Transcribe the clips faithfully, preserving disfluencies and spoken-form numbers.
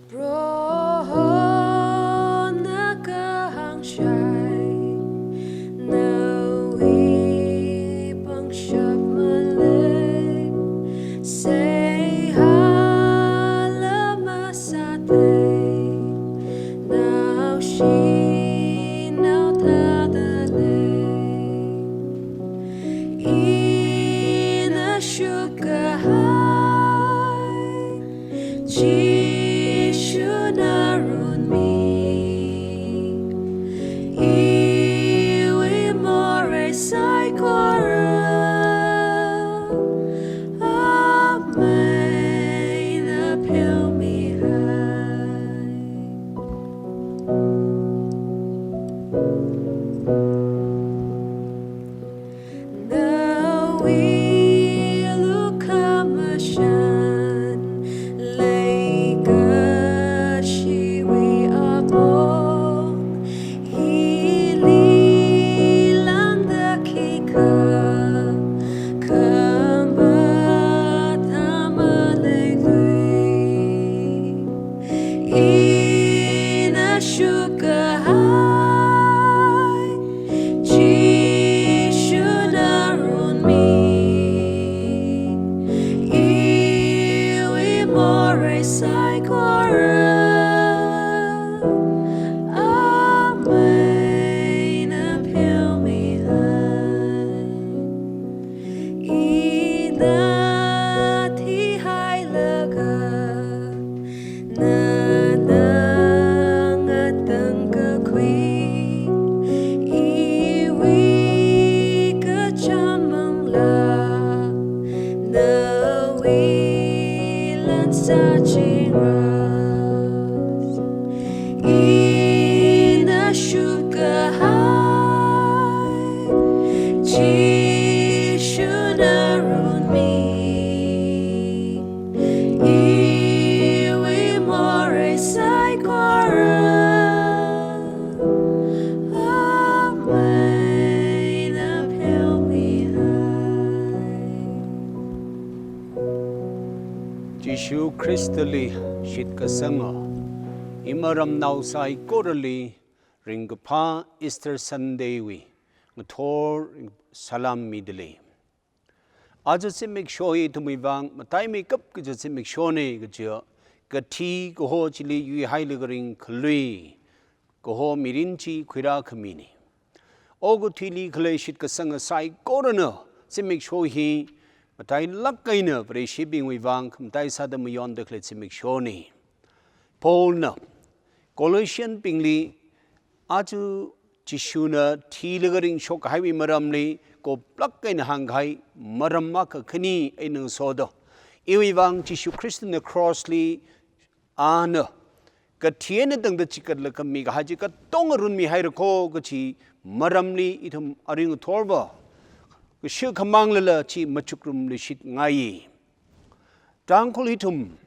Proho na kahāng shai, nawui pangshap malei, seihā la masāthei, naoshi nao thāda lei. Ina shukkahai, Jishuna runmi, iwui morei saikora, Amei na pheomihai. Nawui lukhamashan, leikashiwui apong, hili langda khikha, khamathā maleilui. Ina shukkahai, Jishuna runmi, iwui morei saikora, Amei na pheomihai. Ina thihailaga, nana ngatangkakhui, iwui kachām manglā, nawui lan sāchingras. Ina shukkahai, Jishuna runmi, iwui morei saikora, Amei na pheomihai. Jishu Khristali shitkasanga imaramnao saikorali ringkaphā Easter Sunday wui ngathor salam midalei. Aja zimiksho hi ithumwui vang mataimeikap kaja zimikshona kaja, kathi kaho chili yuihailaga ringkhalui kaho mirin chi khuirā khamina. Okathuili khalei shitkasanga saikorana zimiksho hi matailāk eina Vareshibingwui vang khamataiya sāda mayonda khalei zimikshona. Paulna Colossianbingli aja Jishuna thilaga ringshok kahaiwui maramli kuplāk eina hāngkahai maram akha khani eina ngasoda, iwui vang Jishu Khristana cross li ana kathi eina tangda chikatlaga mikahai chi katonga runmihaira kho kachi maramli ithum aring athorva kashikha manglala chi machukrumluishitngai. Tangkhul ithum,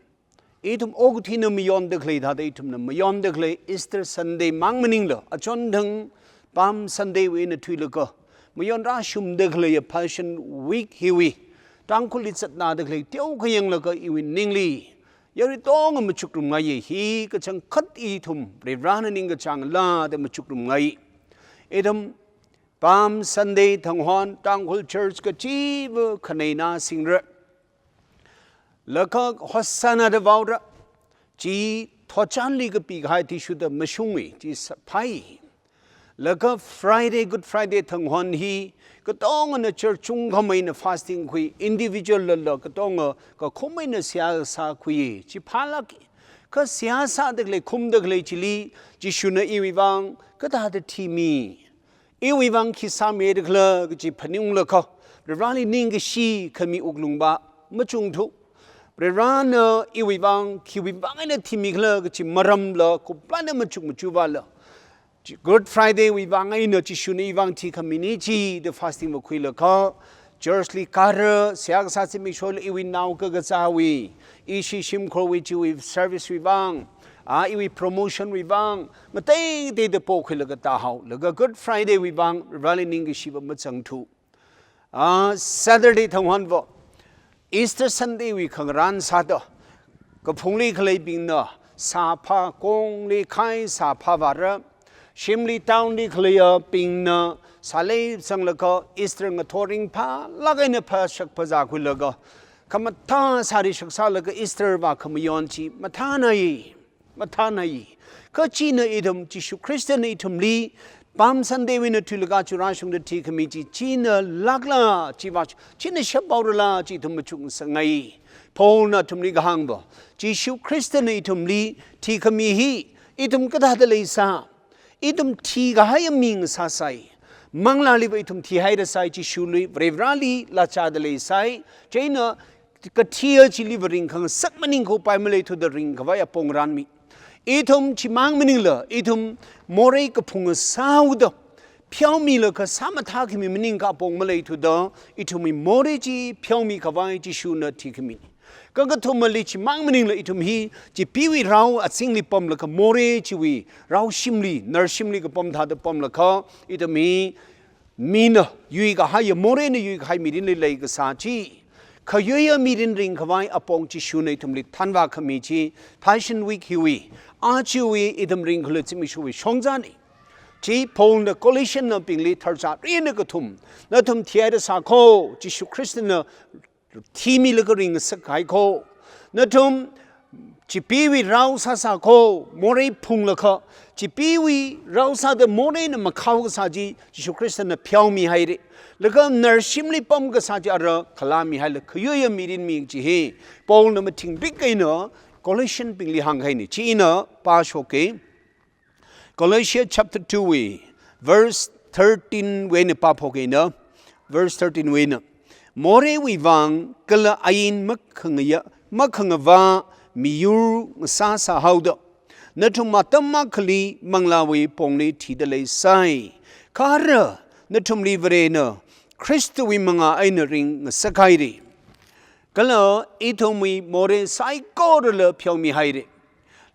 ithum okathuina mayonda khalei thāda ithumna mayonda khalei Easter Sunday mang maningla, achonthang Palm Sunday wui eina thuilaga mayon rāshungda khalei Passion Week hiwui Tangkhulli zatnada khalei teokha yanglaga iwui ningli yari tonga machukrumngaiya. Hi kachangkhat ithum Varivarana ningkachāng lada machukrumngai. Ithum Palm Sunday thanghon Tangkhul Church kachiva khaneina singra. Laga Hosanna da vaora. Chi thotchanli kapikahai athishurda mashungwui chi sāpai. Laga Friday, Good Friday thanghon hi katongana church chungkhameina fasting khui, individual lala katonga kakhum eina seihā sākhui. Chi phālāka. Kha seihā sāda khalei, khumda khalei chili Jishuna iwui vang kathāda thimi, iwui vang khi sāmida khala kachi phaninglaga, Varivarali ningkashi khami wuklungva machungthu. Varivarana iwui vang khiwui vang eina thimi khala kachi maramla kuplāna machuk machuvala, Good Friday wui vang eina Jishuna iwui vang thikhamina chida fasting va khuilaga, church li kāra, seihā kasā zimikshola iwui nao kakazāwui, ishi shimkhurwui chiwui service wui vang, a iwui promotion wui vang, ngateiteida pokhuilaga tāhaolaga Good Friday wui vang Vareli ningkashiva mazangthu. Ah, Saturday thanghanva Easter Sunday wui khangarān sāda, kaphungli khaleibingna sāphā, kongli khai sāphā vāra, shimli town li khaleiyabingna sālei sanglaga Easter ngathor ringphālāk eina phāshak phāzā khuilaga, khamathā sāri shaksālaga Easter vākhamayon chi mathānai, mathānai. Kha china ithum, Jishu Khristana ithumli Palm Sunday wui eina thuilaga churāshungda thikhami chi, china lākla, chiva, china shaphaorala, chi ithum machukngasakngai. Paulna ithumli kahāngva, Jishu Khristana ithumli thikhami hi, ithum kathāda leisā, ithum thikahaiya mi ngasāsai. Manglāliva ithum thihairasai, Jishuli, Varivarali lāchāda leisai. Chieina kathi chiliva ringkhangasak maningkhuipai maleithuda ringkhavai apong rānmi. Ithum chimang maningla, ithum morei kaphunga sāhaoda, pheomilaga sāmathākhami maningkha apong maleithuda, ithumwui morei chi pheomikhavai Jishuna thikhamina. Kakathumali chimang maningla ithum hi Chipeewui rao azingli pamlaga morei chiwui raoshimli, narshimli kapam thāda pamlaga, ithum hi mina yuikahaiya, moreina yuikahai mirinli leikasā chi, khayuiya mirin ringkhavai apong Jishuna ithumli thanvākhami chi, Passion Week hiwui, achiwui ithum ringkhalui zimikshowui shongzanna. Chi Paulna Colossiannaobingli tharchār eina kathum, nathum thihaida sākho, Jishu Khristana thimilaga ringngasak kahai kho. Nathum Chipeewui rao sāsākho, morei phunglaga Chipeewui rao sāda moreina makhao kasā chi Jishu Khristana pheomihaira. Laga narshimli pam kasā chi ara khalāmihaila khayuiya mirin mi chi hi Paulna mathingrik eina Colossianbingli hāngkahaina. Chi ina pāshoka. Colossians chapter two wui, verse thirteen wui eina pāphok eina, verse thirteen wui eina, moreiwui vang kala ain makhangaya, makhangavā miyur ngasāsā haoda, nathum atam akhali manglāwui pongli thida leisai. Kha ara nathumli Varena Khristawui mangā eina ringngasak haira. Kala ithumwui morei saikorala pheomihaira.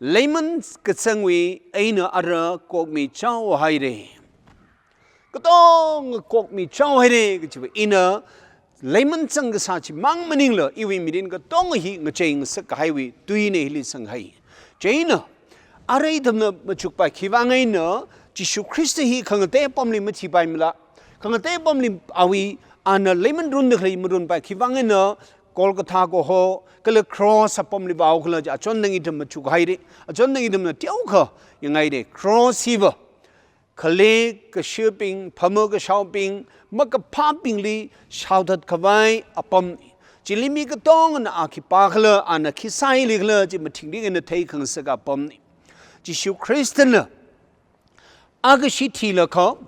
Leiman kachangwui eina ara kokmichao haira. Katonga kokmichao haira kachiva ina leiman chang kasā chimang maningla iwui mirin katonga hi ngachei ngasak kahaiwui tuina hili sanghai. Chieina, ara ithumna machukpai khiwui vang eina, Jishu Khrista hi khangatei apamli mathipaimala. Khangatei apamli awui, ana leiman runda khalei marunpai khiwui vang eina, Golgotha kaho, kala cross apamli vāhao khala chi achon nang ithum machukhaira, achon nang ithumna teokha yanghaira. Cross hiva, khale kashibing, phama kashaobing, makaphābingli shaothat khavai apam. Chili mi katongana a khipākhala, ana khi sālikhala chi mathingrik eina theikhangasak apam. Jishu Khristana a kashi thilaga,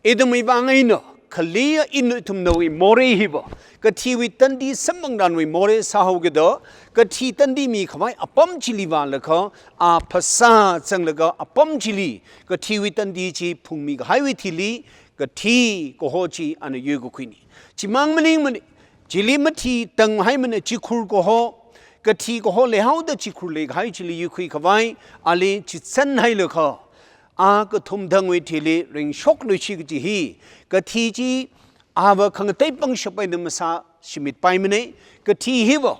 ithumwui vang eina, khali ina ithumnawui morei hiva, kathiwui tandi samphangranwui morei sāhaokida, kathi tandi mikhavai apam chili vālaga, a phasā zanglaga apam chili, kathiwui tandi chi phungmi kahaiwui thili, kathi kaho chi ana yuikakhuina. Chimang maningmana, chili mathi tanghaimana, chikhur kaho, kathi kaho leihaoda chikhur leikahai chili yuikhui khavai, ali chitsanhailaga, a kathum thangwui thili ringshokluishi kaji hi, kathi chi ava khangatei pangshap eina masāshimitpaimana, kathi hiva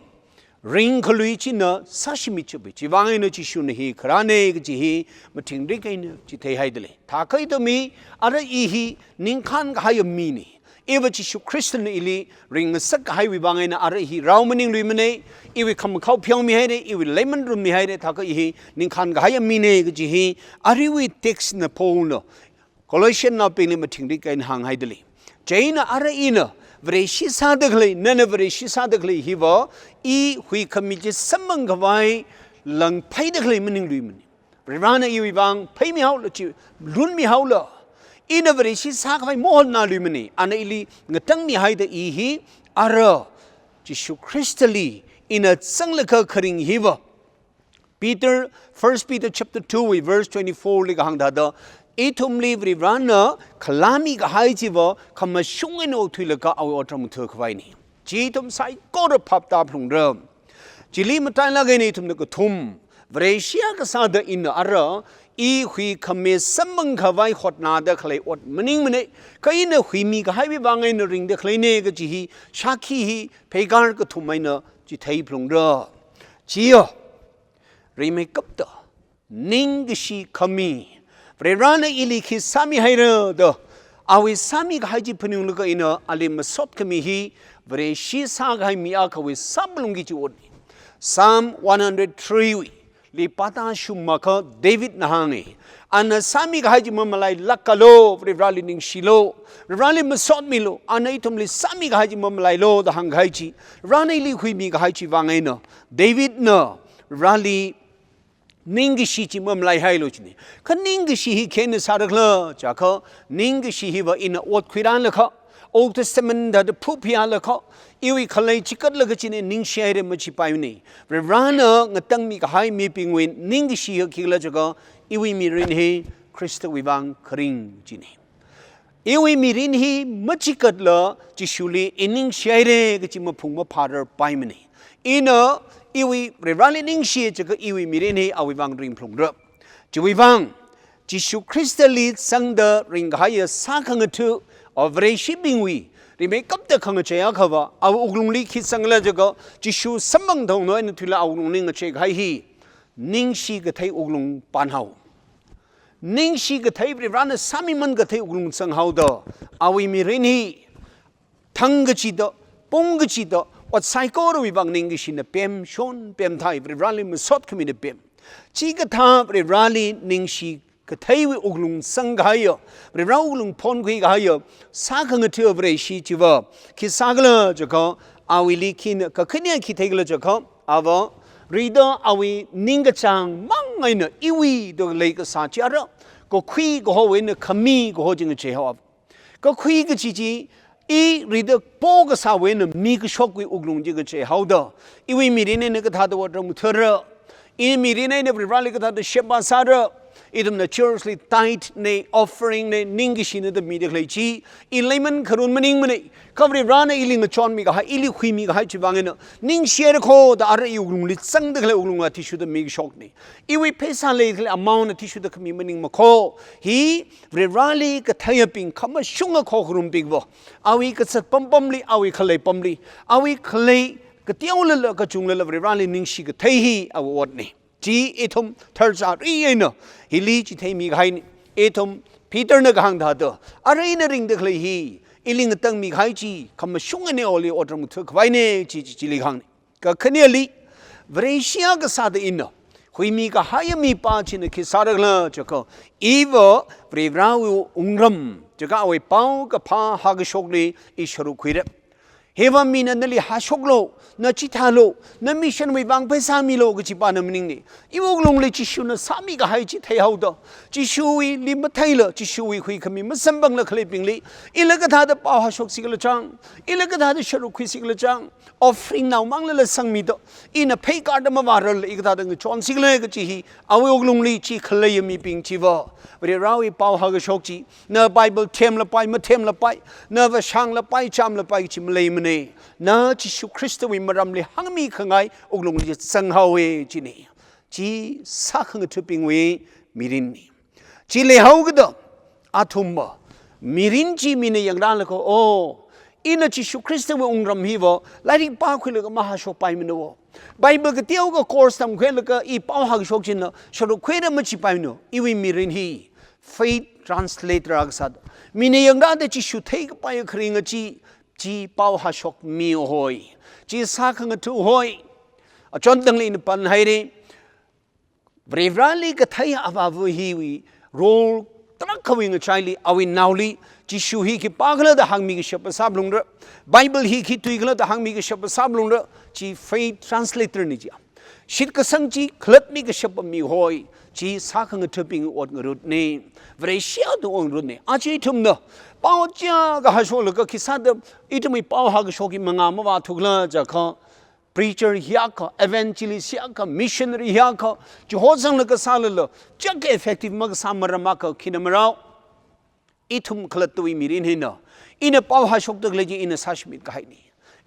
ringkhalui china sāshimitchapai. Chiwui vang eina Jishuna hi kharāna kaji hi mathingrik eina chitheihaida lei. Thākha ithum hi, ara i hi ningkhān kahaiya mina. Iva Jishu Khristana ili ringngasak kahaiwui vang eina ara hi rao maningluimana, iwui khamakhao pheomihaira, iwui leiman runmihaira, thākha i hi ningkhān kahaiya mina kaji hi, aruiwui text na Paulna Colossiannaobingli mathingrik eina hānghaida lei. Chieina ara ina Vareshi sāda khalei, nana Vareshi sāda khalei hiva, i huikhami chi samphang khavai langphaida khalei maningluimana. Varivarana iwui vang pheimihaola chi, lunmihaola, ina Vareshi sākhavai mahotnaluimana, ana ili ngatangmihaida i hi, ara Jishu Khristali ina zanglaga kharing hiva, Peter, First Peter chapter two wui verse twenty-four li kahāng thāda, ithumli Varivarana khalāmi kahai chiva khamashung eina okathuilaga awui otram ngathā khavaina. Chi ithum saikora phap tāphalungra. Chili matailāk eina ithumna kathum, Vareshi akha sāda ina ara, I huikhami samphang khavai hotnada khalei ot maningmana, kha ina huimi kahaiwui vang eina ringda khaleina kaji hi shākhi hi pheikar kathum eina chitheiphalungra. Chiya, rimeikapta ningkashi khami, Varivarana ili khi sāmihaira da, awui sāmi kahai chi phaninglaga ina ali masot khami hi Vareshi sākahai mi akhawui samphangki kaji otna. Psalm one hundred three wui li pāda shumakha Davidna hānga, ana sāmi kahai chi mamalailākalu, Varivarali ningshilu, Varivarali masotmilu, ana ithumli sāmi kahai chi mamalailu da hāngkahai chi, Varivarana ili huimi kahai chi vang eina Davidna Varivarali ningkashi chi mamalaihailu jina. Kha ningkashi hi khi eina sāra khala jiakha, ningkashi hiva ina ot khuirānlaga, Old Testament thāda phut phayālaga, iwui khalei chikatlaga china ningshihaira machipaimana. Varivarana ngatangmi kahai mibingwui ningkashi hi khikhala jiakha, iwui mirin hi Khristawui vang kharing jina. Iwui mirin hi machikatla Jishuli i ningshihaira kaji maphung maphārarpaimana. Ina iwui Varivarali ningshi jiakha iwui mirin hi awui vang ringphalungra. Chiwui vang, Jishu Khristali zangda ringkahaiya sākhangatha, a, Vareshibingwui rimeikapta khangachei akhava, awui wuklungli khi zangkhala jiakha, Jishu samphang thongno eina thuila awui wuklungli ngacheikahai hi, ningshi kathei wuklung pānhao. Ningshi kathei Varivarana sāmiman kathei wuklung zanghaoda, awui mirin hi thang kachida, pung kachida, ot saikorawui vang ningkashina pemshon pemthai, Varivarali masot khamina pem. Chikathā Varivarali ningshi katheiwui wuklung zangkahaiya, Varivara wuklung phonkhui kahaiya sākhangatha Vareshi chiva khi sākhala jiakha, awuili khina, kakhanea khi theikhala jiakha, ava rida awui ningkachāng mang eina iwui da leikasā chi ara, kakhui kahowui eina khami kaho chi ngacheihaowa. Kakhui kaji chi, i rida pokasāwui eina mikashokwui wuklung chi ngacheihaoda, iwui mirin eina kathāda otram mathura, i mirin eina Varivarali kathāda sheba sāra, ithumna church li tithe na, offering na, ningkashina da mida khalei chi, i leiman kharun maningmana, kha Varivarana ili ngachonmi kahai, ili huimi kahai chi vang eina, ningshihaira kho da ara i wuklungli zangda khalei wuklung athishurda mikashokna. Iwui pheisā leida khalei amount athishurda khami maningmakho. Hi Varivarali katheiyabing khamashunga khokharumbingva, awui kazat pampamli, awui khalei pamli, awui khalei kateolala kachunglala Varivarali ningshi kathei hi awui otna. Chi ithum tharchari eina hili chitheimi kahaina. Ithum Peterna kahāng thāda, ara ina ringda khalei hi, ili ngatangmi kahai chi khamashunga neoli otram mathur khavaina chi, chi, chili kahāngna. Kakhaneali, Vareshi akha sāda ina huimi kahaiya mipā china khi sāra khala jiakha, iva Varivarawui wungram, jiakha awui paokaphā hākashokli i sharuk khuira. Hiva mina nali hāshoklu, na chithālu, na mission wui vang pheisā milu kaji pāna maningna. Iwui wuklungli Jishuna sāmi kahai chi theihaoda, Jishuwuili matheila, Jishuwui huikhami masamphangla khaleibingli, ila kathāda pao hāshoksikhala chang, ila kathāda sharuk khuisikhala chang, offering naomanglala sangmida, ina pheikarda mavārarla i kathāda ngachonsikhala kaji hi, awui wuklungli chi khaleiya mibing chiva, Varivarawui pao hākashok chi, na Bible themlapai, mathemlapai, na vāshanglapai, chāmlapai chi maleimana. Na Jishu Khristawui maramli hāngmi khangai wuklungli zanghaowa jina. Chi sākhangathabingwui mirinna. Chi leihaokida, athumva mirin chi mina yangrālaga, oh, ina Jishu Khristawui wungram hiva lairik pākhuilaga mahāshokpaimana wo. Bible kateokha course tamkhuilaga i pao hākashok china sharuk khuira machipaimana. Iwui mirin hi faith translator akha sāda, mina yangrāda Jishu theikapai kharinga chi, chi pao hāshokmi hoi, chi sākhangatha hoi. Achon tangli ina panhaira. Varivarali kathei avāva hiwui role tarākhawui ngachaili, awui naoli Jishu hi khipākhala da hāngmi kashapa sāphalungra, Bible hi khi tuikhala da hāngmi kashapa sāphalungra, chi faith translator na jiya. Shitkasang chi khalatta mi kashapa mi hoi, chi sākhangathabing ot ngarutna, Vareshi akhawui ot ngarutna. Aja ithumna pao chiyākha hāshoklaga khisāda ithumwui pao hākashok hi mangā mavāthukhala jiakha, preacher hiyākha, evangelist hiyākha, missionary hiyākha, chiho zanglaga sālala, chiyākha effective makasā maram akha khina marao. Ithum khalattawui mirin hina, ina pao hāshokda khalei chi ina sāshimit kahaina.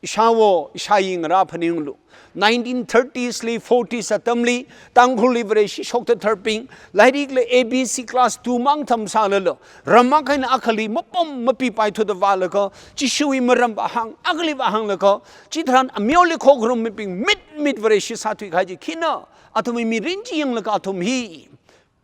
Ishāwo, ishāyi ngarā phaninglu. Nineteen thirties li, forties atamli, Tangkhulli Vareshi shokta tharbing, lairikla A B C class two mang thamsālala, ram akha eina akhali mapam mapipaithuda vālaga, Jishuwui maram vāhāng, akhali vāhānglaga, chitharan amyoli khokharum mibing mit mit Vareshi sāthui kahai chi khina, athumwui mirin chi yanglaga athum hi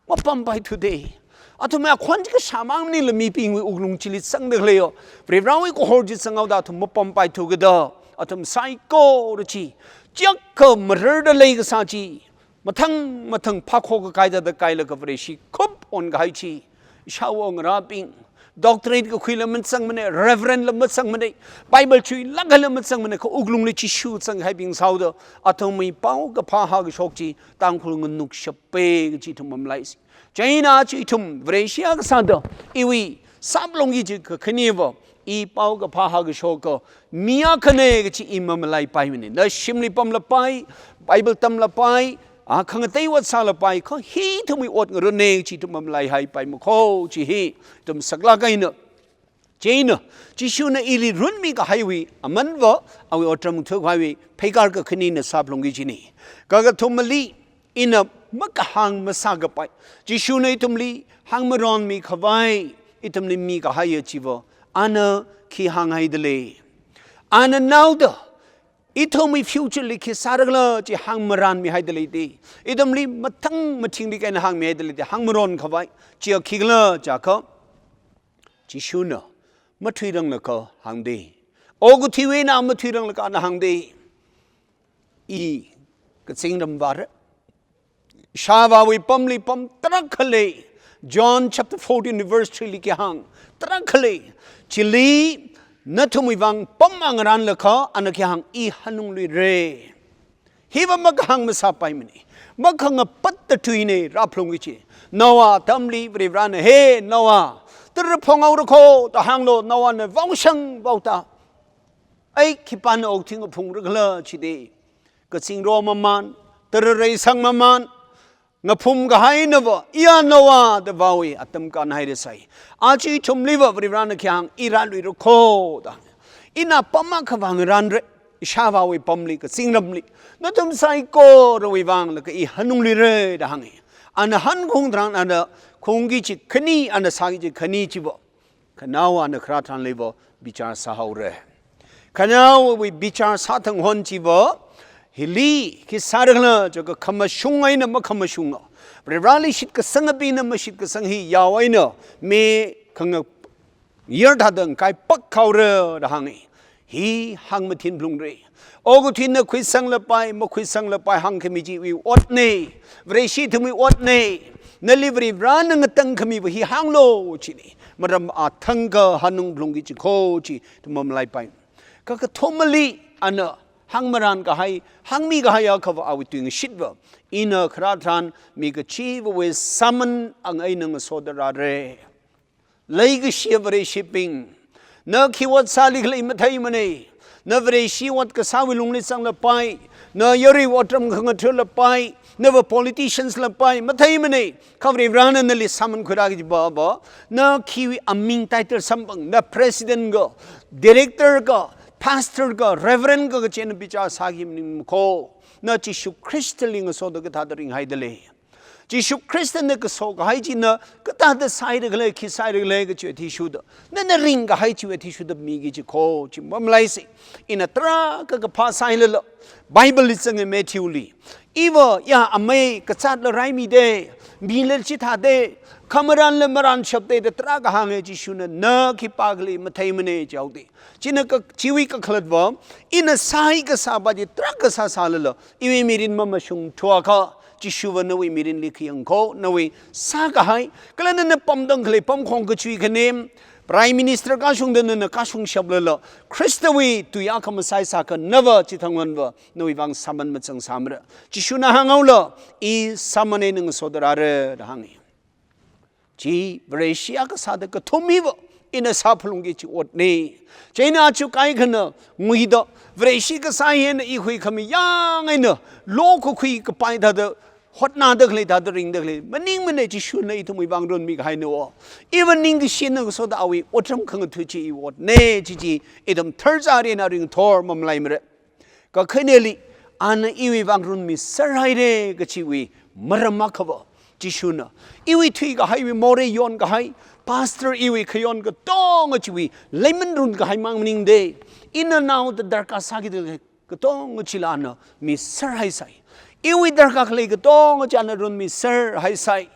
mapampaithuda. Athumwui akhon chi kashā mang maningla mibingwui wuklung chili zangda khaleiyo. Varivarawui kahor chi zanghaoda athum mapampaithu kada. Athum saikora chi, chiyākha mararda leikasā chi, mathang mathang phākho kakai thāda kailaga Vareshi khup onkahai chi. Ishāwo ngarābing, doctorate kakhuila mazangmana, reverend la mazangmana, Bible chuilāk kahai la mazangmana, kha wuklungli Jishu zanghaibing sāhaoda, athumwui paokaphā hākashok chi Tangkhul nganukshapa kaji ithum mamalaisa. Chieina chi ithum Vareshi akha sāda, iwui sāphalungki kaji kakhane va, i paokaphā hākashoka mi akhana kaji i mamalaipaimana. Na shimli pamlapai, Bible tamlapai, a khangatei ot sālapai, kha hi ithumwui ot ngarāna kaji ithum mamalaihaipaimana kho chi hi ithum saklāk eina. Chieina, Jishuna ili runmi kahaiwui aman va, awui otram thukhaiwui pheikar kakhanena sāphalungki kajina. Kakathumali, ina makahāng masākapai, Jishuna ithumli hāngmaronmi khavai ithumli mikahaiya chi va, ana khi hānghaida lei? Ana naoda ithumwui future li khi sārakhala chi hāngmaranmihaida leida. Ithumli mathang mathingli kaina hāngmihaida leida, hāngmaron khavai. Chiya khikhala jiakha, Jishuna mathuiranglaga hāngda. Okathuiwui eina mathuiranglaga ana hāngda. I kazingram vāra. Ishāvāwui pamli pam tarākha lei. John chapter fourteen verse three li khi hāng, tarākha lei. Chili nathumwui vang pam ngarānlaga ana khi hāng, i hanungluira. Hi va makahāng masāpaimana. Makhangapatta tuina rāphalungki kaji. Noah atamli Varivarana, "He Noah, tara phonghaora kho," da hānglu. Noahna vaoshang vaota. Ai, khipāna okathui ngaphungrakhala jida. Kazingro mamān, tara reisang mamān, ngaphum kahaina va, "Iya Noah," da vaowa, atam kānhaira sai. Aja ithumli va Varivarana khi hāng, "I rāluira kho," da. Ina pam akha vang ngarānra, ishāvāwui pamli, kazingramli. Nathum saikorawui vanglaga i hanungluira da hānga. Ana hankhaung tharan ana khaungki kaji khani, ana sāki kaji khani chi va, khanaowa ana kharā tharanli va bichar sāhaora. Khanaowawui bichar sāthang hon chi va, hili khi sārakhala jiakha khamashung eina makhamashunga, Varivarali shitkasangabingna mashitkasang hi yao eina mi khangayar thāda ngakaipak haora da hānga. Hi hāngmathin phalungra. Okathuina khuisanglapai, makhuisanglapai hāngkhami chiwui otna. Vareshi ithumwui otna. Nali Varivarana ngatangkhami va hi hānglu jina. Maram athang kahanung phalungki kaji kho chi ithum mamalaipai. Kakathumali ana hāngmaran kahai, hāngmi kahai akha va awui tuingashit va, ina kharā tharan mi kachivawui sāman ang eina ngasoda rāra. Leikashiya Vareshibing, na khi ot sālikhala matheimana. Na Vareshi ot kasāwui lungli zanglapai, na yaruiwui otram khangathalapai, na va politicians lapai, matheimana. Kha Varivarana nali sāman khuirā kaji va va, na khiwui aming title samphang, na president ka, director ka, pastor ka, reverend ka kaji eina bichar sāki maningmana kho. Na Jishu Khristali ngasoda kathāda ringhaida lei? Jishu Khristana kaso kahai china kathāda sāhaira khala, khi sāhaira khala kaji athishurda, nana ringkahai chiwui athishurda miki kaji kho chi mamalaisa. Ina tarākha kaphā sāhailala, Bible li zanga Matthew li, iva ya amei kazatla raimida, mila chithāda, khamaranla maranshapda da tarākha hānga. Jishuna na khipākhala matheimana jihaoda. China ka, chiwui kakhalat va, ina sāhai kasā va chi tarākha sāsālala, iwui mirin mamashung thuakha, Jishu va nawui mirinli khi yangkho, nawui sākahai, kala nana pamdang khalei pamkhong kachui khanem, Prime Minister kashungda nana kashungshaplala, Khristawui tui akha masai sākha na va chithang hon va, nawui vang sāman mazangsāmara. Jishuna hānghaola, i sāman eina ngasoda rāra da hānga. Chi Vareshi akha sāda kathum hi va, ina sāphalungki kaji otna. Chieina aja kaikhana nguida, Vareshi kasā hi eina i huikhami yang eina, lokakhui kapai thāda, hotnada khalei, thāda ringda khalei maningmana, Jishuna ithumwui vang runmi kahaina o. Iva ningkashi eina ngasoda awui otram khangatha chi iwui otna chi chi ithum tharzarena ringthor mamalaimara. Kakhaneli, ana iwui vang runmiserhaira kachiwui maram akhava, Jishuna iwui thuikahaiwui morei yonkahai, pastor iwui khayon katonga chiwui leiman runkahai mang maningda, ina naoda darkar sāki da katonga chila ana miserhaisai. Iwui darkar khalei katonga chi ana runmiserhaisai.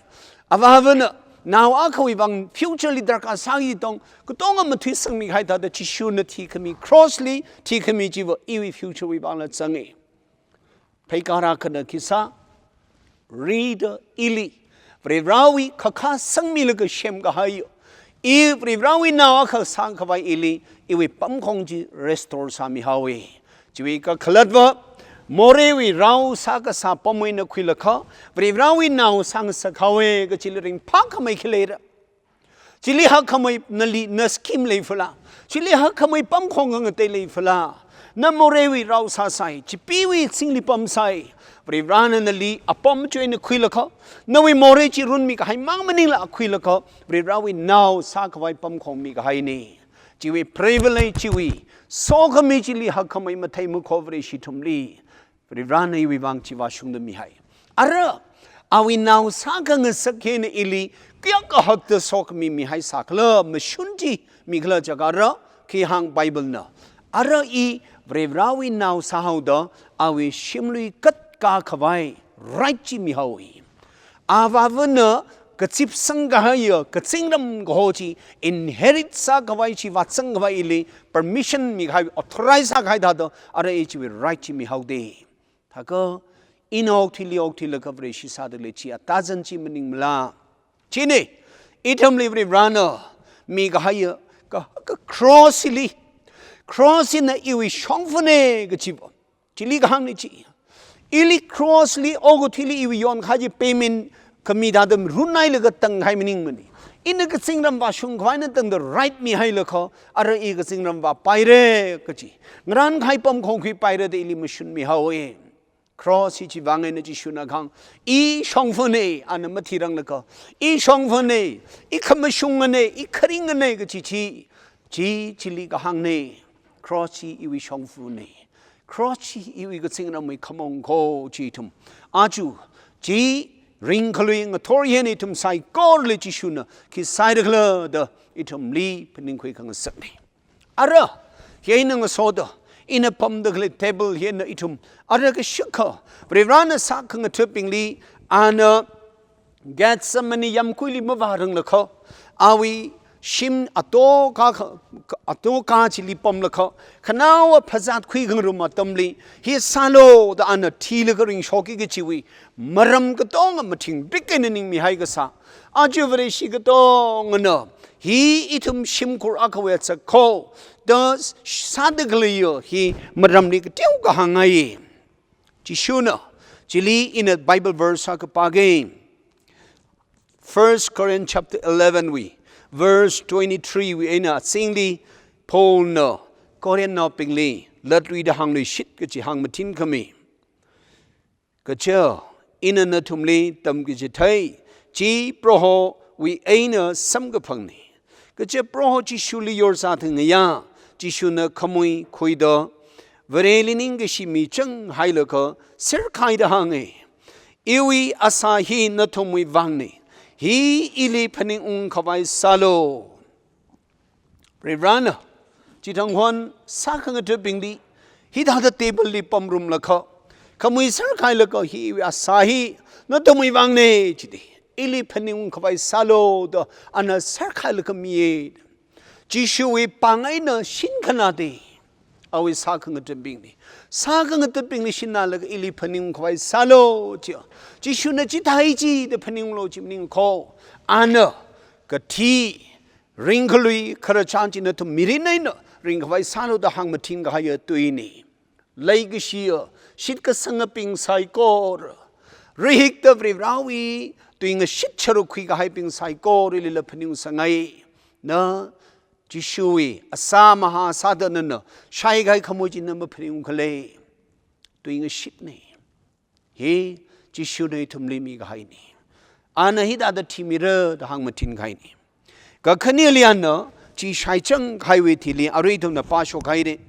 Avāvana nao akhawui vang future li darkar sāki tong katonga mathuisangmi kahai thāda Jishuna thikhami, cross li thikhami chiva iwui future wui vangla zanga. Pheikara khana khi sā, rida ili Varivarāwui khakha sangmilaga semkahai, i Varivarāwui nao akha sākhavai ili iwui pamkhong chi restore sāmihaowa. Chiwui kakhalatva, moreiwui rao sākasā pamwui eina khuilaga Varivarāwui nao sāngasakhaowa kachili ringphākhamei khi leira? Chili hakkhamei nali na scheme leifala? Chili hakkhamei pamkhong khangatei leifala? Na moreiwui rao sāsai, chipeewui singli pamsai. Varivarāna nali apam chi eina khuilaga, nawui morei chi runmi kahai mang maningla khuilaga, Varivarāwui nao sākhavai pamkhong mikahaina. Chiwui privilege chiwui sokhami chili hakkhamei mathei makho Vareshi ithumli. Varivarāna iwui vang chi vāshungda mihai. Ara, awui nao sākhangasak hi eina ili kayākha hakda sokhami mihai sākhala, mashun chi mikhala jiakha ara, khi hāng Bible na? Ara i Varivarāwui nao sāhaoda awui shimlui katkā khavai right chi mihaowa. Avāvana kazipsang kahaiya kazingram kaho chi inherit sākhavai chi vāzangkhavai ili permission mikahai, authorize sākahai thāda, ara i chiwui right chi mihaoda. Thākha ina okthuili okthuilaga Vareshi sāda khalei chi atazan chi maningmala? China, ithumli Varivarāna mikahaiya ka, ka cross li, cross hina iwui shongfana kachiva. Chili kahāngna chi. Ili cross li okathuili iwui yonkahai chi payment khami thāda runhailaga tanghai maningmana. Ina kazingram vāshungkhavai eina tangda right mihailaga, ara i kazingram vāpaira kachi, ngarānkahai pamkhong khuipaira da ili mashun mihaowa. Cross hi chiwui vang eina Jishuna kahāng, i shongfana, ana mathiranglaga, i shongfana, i khamashungana, i kharingana kachi chi, chi chili kahāngna. Cross hi iwui shongfana. Cross hi iwui kazingramwui khamong kho chi ithum aja chi ringkhalui ngathor hi eina ithum saikorali Jishuna khi sāhaira khala da ithumli phaningkhui khangasakna. Ara, hi eina ngasoda, ina pamda khalei table hi eina ithum ara kashakha, Varivarāna sākhangathabingli ana Gethsemane yamkuili mavāranglakha, awui shim atoka kha, atoka chili pamlakha, khanaowa phazat khuikhangarum atamli, hi sālu da ana thilaga ringshokki kachiwui maram katonga mathingrik eina ningmihai kasā. Aja Vareshi katongana, hi ithum shimkhur akhawui otsak kho da sāda khaleiya hi maramli kateokha hāngngai. Jishuna, chili ina Bible verse akha pāga. First Corinth chapter eleven wui, verse twenty-three wui eina azingli Paulna Corinthnaobingli latluida hāngluishit kachi hāngmathin khami. Kaja, ina nathumli tamkachithei chi Prohowui eina samkaphangna. Kaja Proho Jishuli yorzā thang ngayā, Jishuna khamui khuida, Vareli ningkashi michang hailaga serkhaida hānga. Iwui asā hi nathumwui vangna. Hi ili phaningungkhavai sālu. Varivarāna chithang hon sākhangathabingli hithāda table li pamrumlakha, khamui serkhailaga hi iwui asā hi nathumwui vangna chida, ili phaningungkhavai sālu da ana serkhailaga miya. Jishuwui pāng eina shinkhanāda, awui sākhangathabingli, sākhangathabingli shinnaolaga ili phaningungkhavai sālu chi, Jishuna chithāi chida phaningunglu chi maning kho. Ana kathi, ringkhalui khararchan chi nathum mirin eina ringkhavai sālu da hāngmathin kahaiya tuina. Leikashiya shitkasangabing saikora, rahikta Varivarāwui tuingashit sharuk khuikahaibing saikoralila phaningsangai. Na Jishuwui asā mahā sāda nana shaikahai khamui chi na maphaningkhala? Tuingashitna. Hi Jishuna ithumli mikahaina. Ana hithāda thimira da hāngmatinkahaina. Kakhaneli ana chi shaichang kahaiwui thili arui ithumna pāshok haira.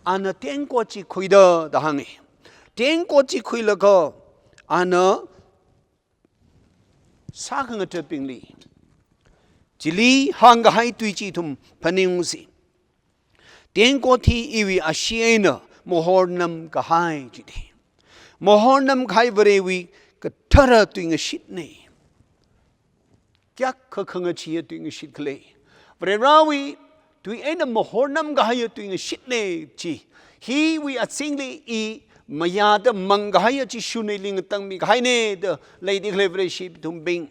Ana tengkot chi khuida da hānga. Tengkot chi khuilaga ana sākhangathabingli chili hāngkahai tui chi ithum phaningungsi. Tengkot hi iwui ashee eina mahornam kahai jida. Mahornam kahai Varewui kathara tuingashitna. Kayākha khangacheeya tuingashit khala. Varewui tui eina mahornam kahaiya tuingashitna chi. Hiwui azingli i mayāda mangkahaiya Jishuna ili ngatangmikahaina da leida khalei Vareshi ithumbing.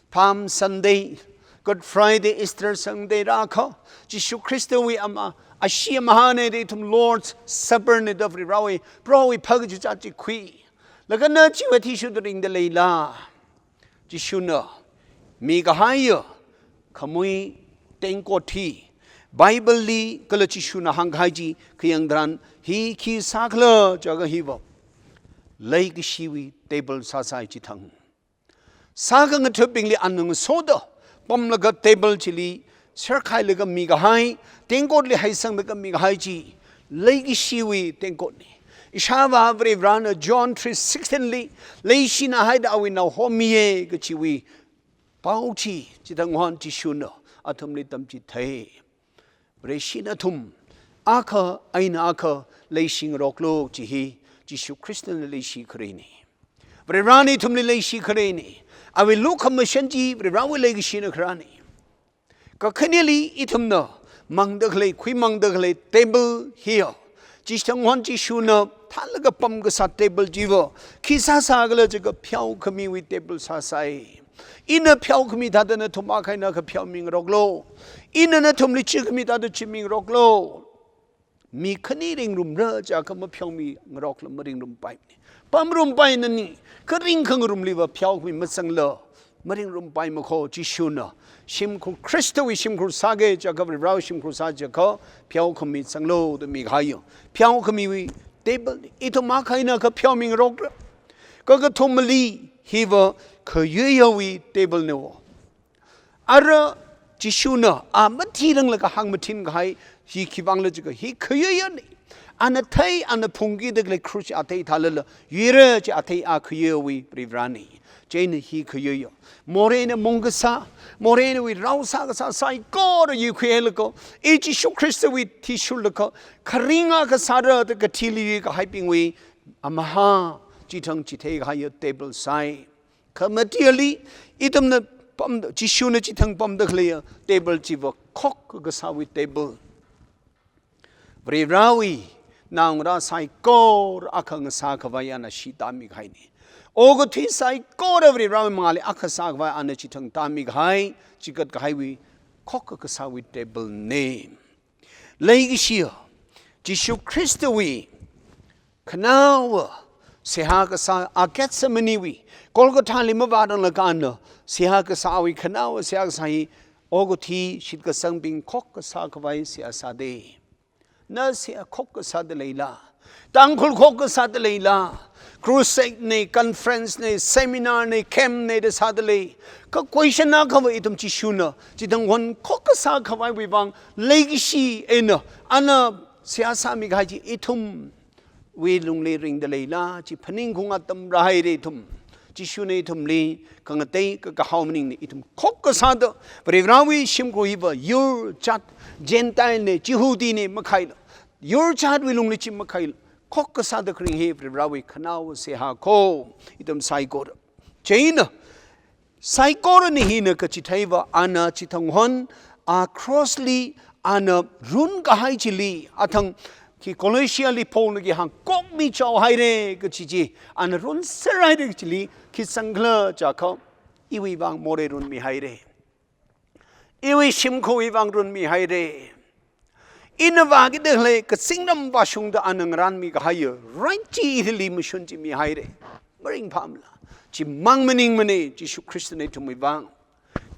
Palm Sunday, Good Friday, Easter Sunday rākha, Jishu Khristawui ama, ashee amahāna da ithum Lord's Supper na da Varewui, Prohowui phakachichā chi khui. Laga na chiwui athishurda ringda leila. Jishuna mikahaiya khamui tengkot hi Bible li kala Jishuna hāngkahai chi khayang tharan hi khi sākhala jiakha hiva leikashiwui table sāsai chithang. Sākhangathabingli ana ngasoda pamlaga table chili serkhailaga mikahai, tengkotli haisanglaga mikahai chi leikashiwui tengkotna. Ishāvā Varivarana John three sixteen li, leishina haida awui nao homiya kachiwui pao chi, chithang hon Jishuna athumli tamchithei. Vareshi nathum, akha eina akha leishingaroklu chi hi, Jishu Khristana leishi kharena. Varivarana ithumli leishi kharena. Awui lukhamashan chi Varivarawui leikashina kharana. Kakhaneli ithumna mangda khalei, khuimangda khalei table hiya. Chithang hon Jishuna thālaga pamkasā table chiva khi sāsākhala jiakha pheokhamiwui table sāsai. Ina pheokhami thāda nathum akha eina akha pheomingaroklu. Ina nathumli chikhami thāda chimingaroklu. Mi khani ringrumra jiakha mapheomingarokla maringrumpaimana. Pamrumpaimana ni, kha ringkhangarumliva pheokhami mazangla maringrumpaimana kho Jishuna. Shimkhur Khristawui shimkhur sāki jiakha, Varivarawui shimkhur sā jiakha, pheokhami zanglu da mikahaiya. Pheokhamiwui table ni. Ithum akha eina akha pheomingarokra. Kakathumali hiva khayuiyawui table na wo. Ara Jishuna a mathiranglaga hāngmatin kahai hi khiwuivangla jiakha hi khayuiyana. Ana thei, ana phungkida khalei krush a thei thālala, yuira chi a thei a khayuiyawui Varivarana. Chieina hi khayuiya. Moreina mung kasā, moreina wui rao sākasā saikora yuikhuilaga, i Jishu Khristawui thishurlaga, kharinga kasāra da kathili yuikahaibingwui, amahā, chithang chithei kahaiya table sai. Kha materially, ithumna pam, Jishuna chithang pamda khaleiya table chiva khokkha kasāwui table. Varivarawui naongarā saikora akha ngasākhavai ana shita mikahaina. Okathui saikora Varivarawui mangāli akha sākhavai ana chithang tāmikahai, chigatkahaiwui khokkha kasāwui table na. Leikashiya, Jishu Khristawui khanaowa seihā kasā a Gethsemane wui, Golgothali mavāranglakha ana seihā kasā awui khanaowa seihā kasā hi okathui shitkasangbing khokkha sākhavai seihā sāda. Na seihā khokkha sāda leila. Tangkhul khokkha sāda leila. Crusade na, conference na, seminar na, camp na da sāda lei. Kha question akhava ithum Jishuna chithang hon khokkha sākhavaiwui vang leikashi eina ana seihā sāmikahai chi ithumwui lungli ringda leila chi phaningkhaung atam rāhaira ithum. Jishuna ithumli khangatei kakahao maningna ithum khokkha sāda Varivarawui shimkhur hiva yur jat, Gentile na, Jihudi na makhaila, yur jatwui lungli chi makhaila, khokkha sāda kharing hi Varivarawui khanaowa seihā kho, ithum saikora. Chieina, saikorana hina kachitheiva ana chithang hon, a cross li ana runkahai chili, athang khi Colossia li Paulna khi hāng kokmi chaohaira kachi chi, ana runserhaira kachili, khi sangkhala jiakha, iwui vang morei runmihaira. Iwui shimkhurwui vang runmihaira. Ina vākida khalei kazingram vāshungda ana ngaranmikahaiya right chi ili mashun chi mihaira. Maringphāmala. Chimang maningmana Jishu Khristana ithumwui vang.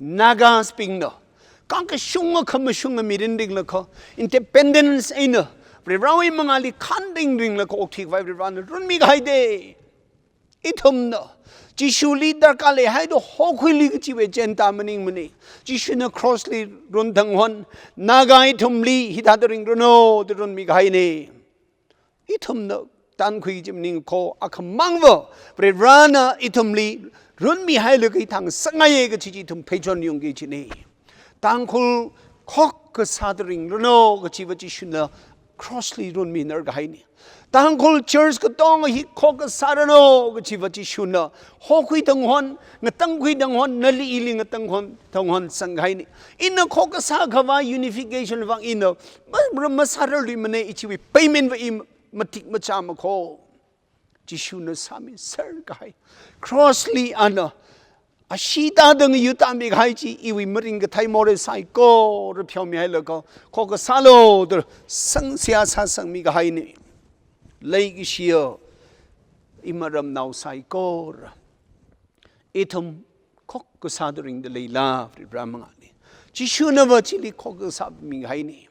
Nagasbingna kang kashunga khamashunga mirin ringlakha, independence eina Varivarawui mangāli khanring ringlakha okthuikhavai Varivarana runmikahaida. Ithumna Jishuli darkar leihai da hokhuili kachiwui agenda maningmana. Jishuna cross li run thanghon, Naga ithumli hithāda ringranu da runmi kahaina. Ithumna tankhui kaji maningkho, akhamangva Varivarana ithumli runmihailaga ithang sangaiya kachi chi ithum pheichon yungki kajina. Tangkhul khokkha sāda ringranu kachiva Jishuna cross li runminar kahaina. Tangkhul church katonga hi khokkha sāranu kachiva Jishuna hokhui thanghon, ngatangkhui thanghon, nali ili ngatangkhui thanghon sangkahaina. Ina khokkha sākhavai unification vang ina ma-, ma-, masārarluimana, ichiwui payment va i matik machāmakho. Jishuna sāmiser kahai. Cross li ana ashee tāda ngayutāmi kahai chi iwui maringkathei morei saikora pheomihailaga, khokkha sālu da sang seihā sāsangmi kahaina. Leikashiya ima ramnao saikora, ithum khokkha sāda ringda leila Varivara mangāli? Jishunava chili khokkha sāmi kahaina.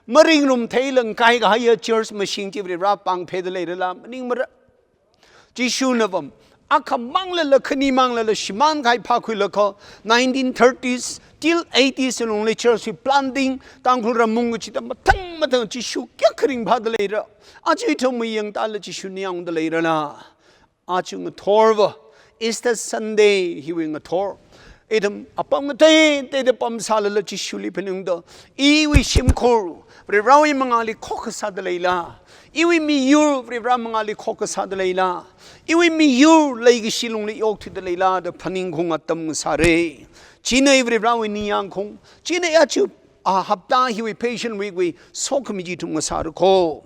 Maringrum theilāng kai kahaiya church mashing chi Varivara pāng pheda leirala? Maningmara. Jishunava akhamanglala khanimanglala shimānkahai phākhuilaga, nineteen thirties till eighties lungli church hi planting, Tangkhul ramung kachida mathang mathang Jishu kayākha ringphāda leira? Aja ithum mayangtāla Jishuna yangda leirala? Aja ngathorva, Easter Sunday hiwui ngathor, ithum apam ngateiteida pamsālala Jishuli phaningda, iwui shimkhur Varivarawui mangāli khokkha sāda leila? Iwui miyur Varivara mangāli khokkha sāda leila? Iwui miyur leikashi lungli yokthuida leila da phaningkhaung atam ngasāra. China Varivarawui ningyāngkhaung, china aja, a, hapta hiwui Passion Week wui sokhami chi ithum ngasārakho.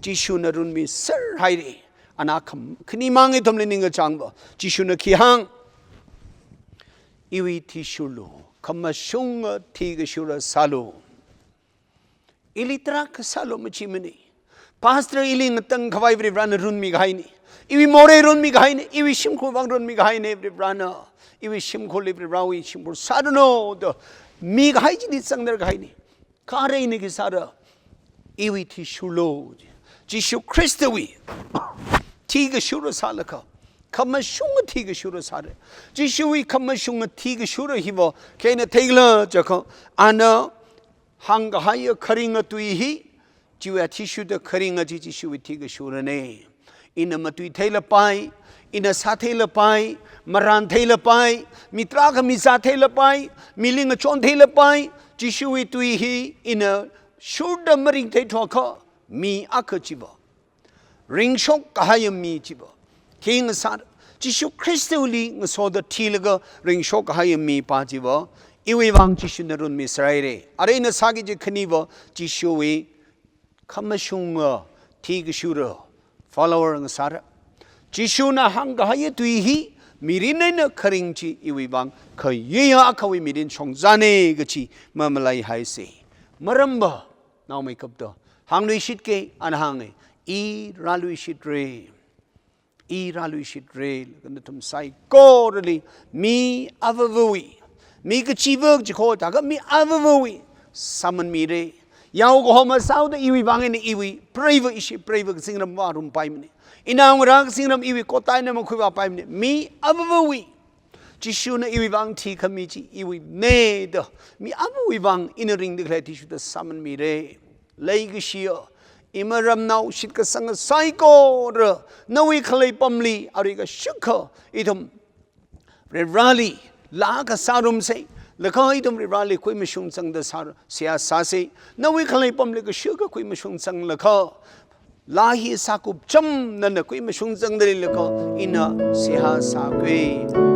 Jishuna runmiser haira. Ana kham-, khanimang ithumli ningkachāngva, Jishuna khi hāng? Iwui thishurlu, khamashunga thikashura sālu. Ili tarākha sālu machimana. Pastor ili ngatangkhavai Varivarana runmi kahaina. Iwui morei runmi kahaina. Iwui shimkhur vang runmi kahaina Varivarana. Iwui shimkhurli Varivarawui shimkhur sāranu da mikahai chili zangnar kahaina. Kha arui ina khi sāra? Iwui thishurlu. Jishu Khristawui thikashura sālaga, khamashunga thikashura sāra. Jishuwui khamashunga thikashura hiva khi eina theikhala jiakha, ana hāngkahaiya kharinga tui hi, chiwui athishurda kharinga chi Jishuwui thikashurana. Ina matui theilapai, ina sā theilapai, marān theilapai, mi tarākha mi zā theilapai, mili ngachon theilapai, Jishuwui tui hi ina shurda maringtheithuakha, mi akha chiva, ringshok kahaiya mi chiva khi ngasā, Jishu Khristali ngasoda thilaga ringshok kahaiya mipā chiva, iwui vang Jishuna runmiser haira. Arui ina sāki kaji khaniva, Jishuwui khamashunga thikashura, follower ngasāra. Jishuna hāngkahaiya tui hi mirin eina kharing chi iwui vang khayuiya akhawui mirin shongzana kachi mamalaihaisa. Maramva, naomeikapta hāngluishitki, ana hānga, i rāluishitra. I rāluishitra, laga nathum saikorali mi avāvawui, mi kachiva chikho taka mi avāvawui sāman mira. Yao kahoma sāhaoda iwui vang eina iwui preiva, ishi preiva kazingram vārumpaimana. Inao ngarā kazingram iwui kotā eina makhuivāpaimana. Mi avāvawui Jishuna iwui vang thikhami chi iwuina da, mi avāvawui vang ina ringda khalei athishurda sāman mira. Leikashiya ima ramnao shitkasanga saikora, nawui khalei pamli arui kashakha ithum Varivarali laa kasā rumsa, laga ithum Varivarali khuimashung zangda sāra, seihā sāsa. Nawui khalei pamli kashakha khuimashung zanglaga, laa hi sākupcham nana khuimashung zangda leilaga ina seihā sāki.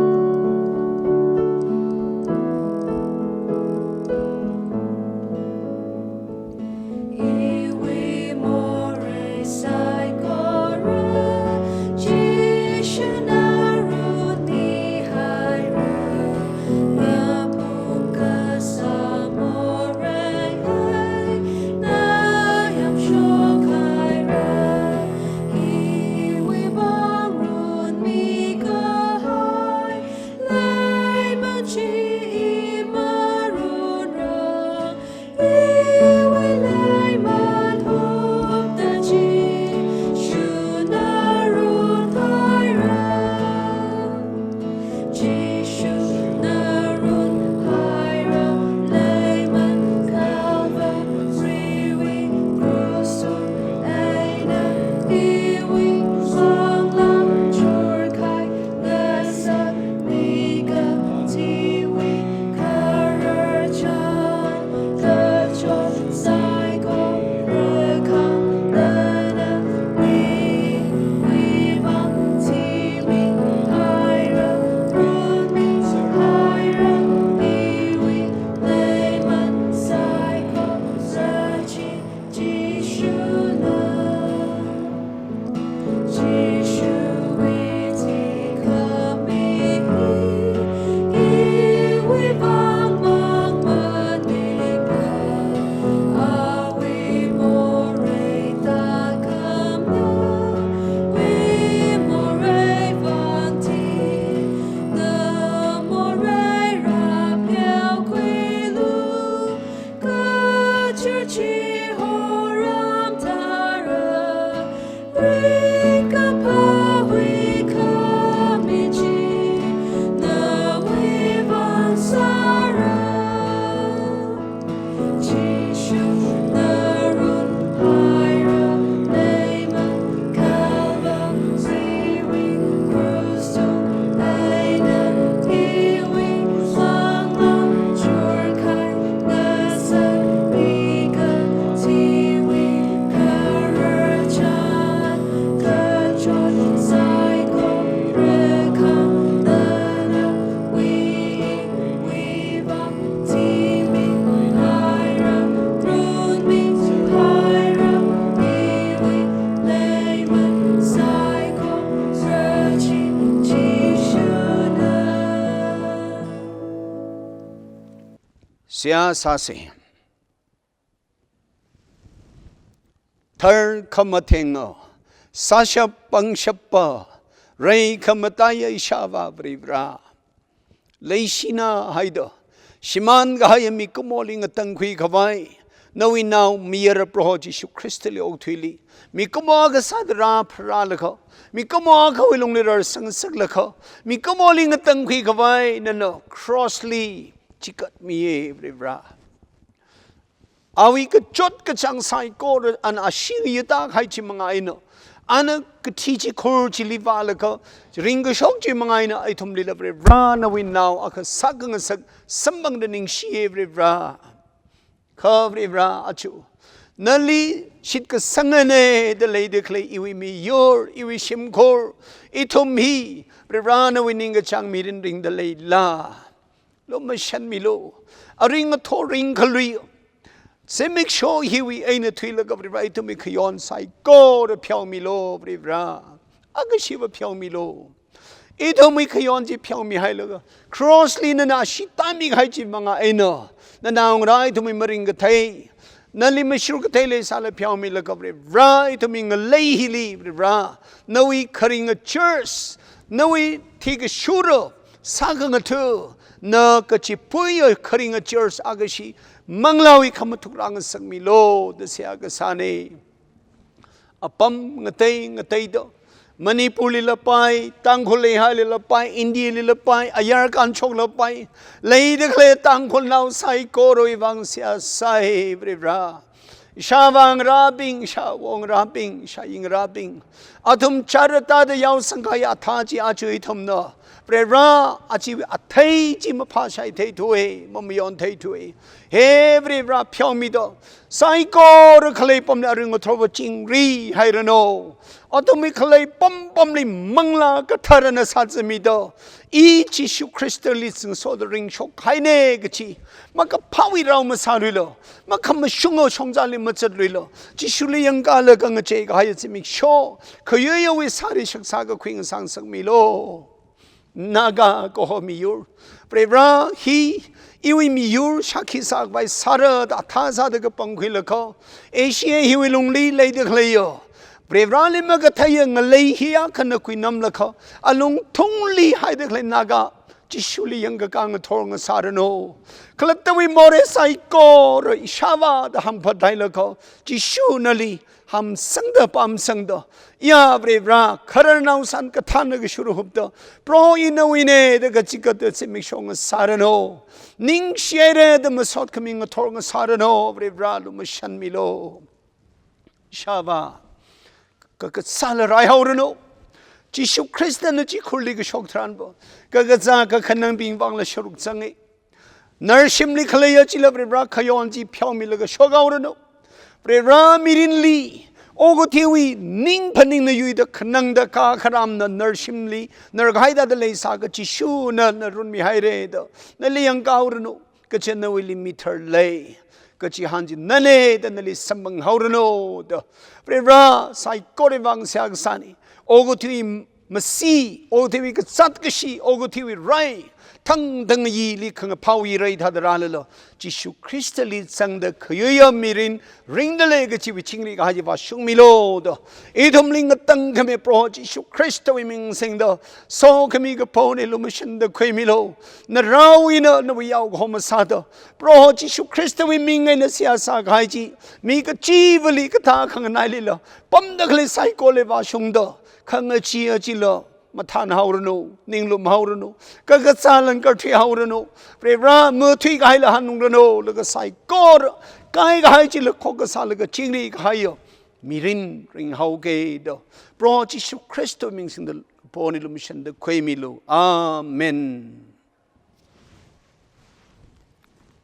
Seihā sāsa. Tharkhamatheng sāshap pāngshappa, reikhamataiya Ishāvā Varivara, leishina haida shimānkahaiya mikumoli ngatangkhui khavai, nawui nao mayara Proho Jishu Khristali okathuili mikumo akha sāda rāpharālaga, mikumo akhawui lungli rāsangsaklaga, mikumoli ngatangkhui khavai nana cross li chikatmiya Varivara. Awui kachot kachāng saikora ana ashee yatā kahai chi manga eina, ana kathi chikhur chili vālaga ringkashok chi manga eina ithumlila Varivara nawui nao akha sākhangasak samphangda ningshiya Varivara. Kha Varivara aja nali shitkasangana da leida khalei iwui miyur, iwui shimkhur, ithum hi Varivara nawui ningkachāng mirin ringda leila, lumashanmilu. Aring athor ringkhalui zimiksho hiwui eina thuilaga Varivara ithumwui khayon saikora pheomilu Varivara. Akashiva pheomilu. Ithumwui khayon chi pheomihailaga cross li nana ashee tāmikahai chi manga eina, nanaongarā ithumwui maringkathei, nali mashur kathei leisāla pheomilaga Varivara ithumwui ngalei hili Varivara, nawui kharinga church, nawui thikashura sākhangatha, na kachipuiya kharinga church akha shi manglāwui khamathuk rāngasakmilu da seihā kasāna. Apam ngatei ngateida, Manipur lila pai, Tangkhul Leihailila pai, India lila pai, ayar kanchoklila pai, leida khalei Tangkhulnao saikorawui vang seihā sāi Varivara. Ishāvā ngarābing, ishāwo ngarābing, ishāyi ngarābing, athum chara tāda yaosangkahai athā chi aja ithumna Varivara, achiwui athei chi maphāshaitheithu, mamayontheithu. He Varivara, pheomida, saikora khalei pamli aring athorva chingrihairanu. Athumwui khalei pampamli Manglā Katharana sāzamida, I Jishu Khristali zingsoda ringshokhaina kachi makaphāwui rao masāluilu, makhamashunga shongzali mazatluilu, Jishuli yangkalaga ngacheikahaiya zimiksho, khayuiyawui sāri shaksā kakhui ngasāngasakmilu. Naga kaho miyur, Varivara hi iwui miyur shākhi sākhavai sāra da athā sāda kapangkhuilaga, Asia hiwui lungli leida khaleiya Varivarali makatheiya ngalei hi akhana khuinamlaga, alungthungli haida khalei Naga Jishuli yangkakā ngathor ngasāranu. Khalattawui morei saikora Ishāvā da hamphathailaga, Jishu nali hamsangda pamsangda, ya Varivara, khararnao san kathāna kashura hupda, Proho I nawuina da kachikatda zimiksho ngasāranu. Ningshihaira da masot khami ngathor ngasāranu. Varivara, lumashanmilu. Ishāvā, kakasāla raihaoranu. Jishu Khristana chikhurli kashok tharanva, kakazā kakhanangbing vangla sharuk zanga. Narshimli khaleiya chila Varivara khayon chi pheomilaga shokhaoranu. Varivara mirinli okathuiwui ning phaningna yuida khanangda kakharamna narshimli narkahai thāda leisākha Jishuna na runmihaira da nali yangkāhaoranu. Kachi nawuili mithar lei, kachihān chi nana da nali samphanghaoranu da Varivara saikorawui vang seihā kasāna. Okathui masi, okathuiwui kazāt kashi, okathuiwui rai, thangthang yili khangaphao yi rai thāda rālala, Jishu Khristali zangda khayuiya mirin ringda lei kajiwui chingri kahai chi vāshungmilu da, ithumli ngatangkhami Proho Jishu Khristawui ming singda, sokhami kaphā eina lumashanda khuimilu. Narawui eina nawui yaokahoma sāda, Proho Jishu Khristawui ming eina seihā sākahai chi, mi kachivali kathā khanganailila pamda khalei saikorali vāshungda, khangachee aja chila mathānhaoranu, ninglumhaoranu, kakazā langkar thuihaoranu, Varivara mathuikahaila hanungranu, laga saikora kaikahai chila khokkha sālaga chingri kahaiya mirin ringhaoki da, Proho Jishu Khristawui ming singda kaphā eina lumashanda khuimilu. Amen.